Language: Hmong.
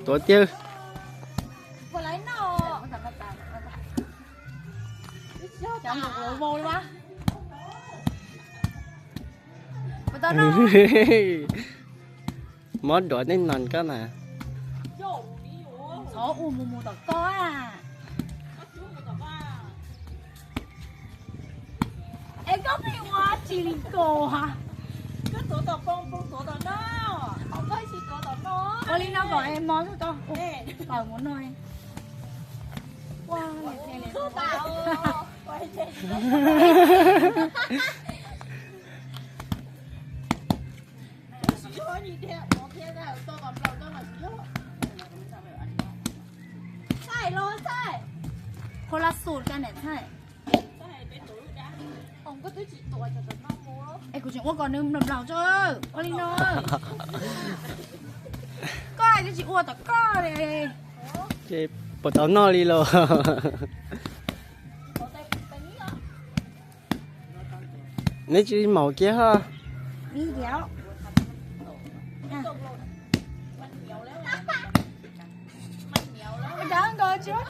Tuav tiag. Mob duav neej no koj na. Txhob ua mus mus tom koj. Es koj pheej ua tsis li ko ha. Ua li no kom es mos tau. Pawg mus no. Qhua laj xum ca niam txhais. Es kuv tseem ua kom nws nplaum nplaum tso, ua li no. Koj hais twb tsis ua tom koj li. Ces puas tau noj li los? Neb tsis maum kiag ho. Tuav. Ua cas nkaus koj tuav.